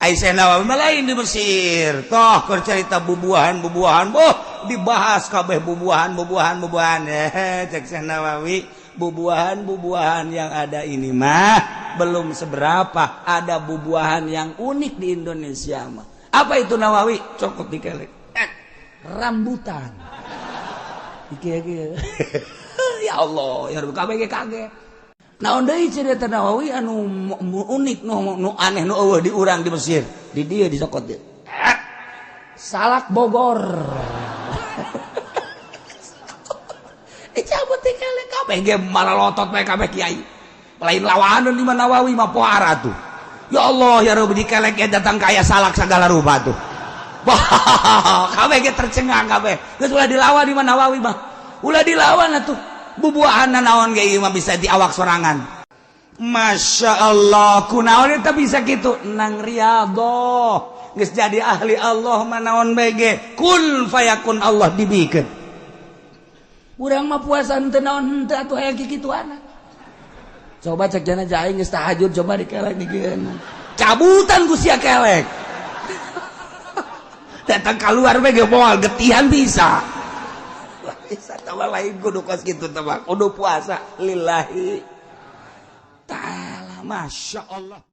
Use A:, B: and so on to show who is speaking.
A: Aisyah Nawawi mah lain di Mesir. Toh keur cerita bubuahan-bubuahan, boh dibahas kabeh bubuahan bubuahan bubuahan. Cek Syekh Nawawi, bubuahan-bubuahan yang ada ini mah belum seberapa, ada bubuahan yang unik di Indonesia mah. Apa itu, Nawawi? Cokot dikelek. Rambutan. Iki ya Allah, ya Rabbi, kabeh kaget. Naon deui cerita Nawawi anu unik, nu aneh, nu euweuh di urang di Mesir? Di dieu disokot dieu. Salak Bogor. Dicabut dikelek, kabeh ge maralotot bae kabeh kiai. Lain lawanan di Nawawi mah, pohara tuh. Ya Allah ya Rabbi, dikelek ge datang kaya salak segala rupa tuh. Wah, kabeh ge tercengang kabeh. Geus ulah dilawan di Nawawi mah. Ulah dilawan atuh. Bubuahan naon ge ieu mah bisa di awak sorangan. Masya Allah, kunaon eta bisa gitu? Nang riyadhah. Geus jadi ahli Allah mah naon bae ge kun fayakun Allah dibikeun. Urang mah puasa henteu naon henteu atuh, aya kikituan. Coba cek jana aing geus tahajud, coba dikelek digieun. Cabutan ku sia kelek. Datang keluar bae ge moal getihan bisa. Bisa tawa lain kudu kos kitu teh, kudu puasa lillahi ta'ala. Masya Allah.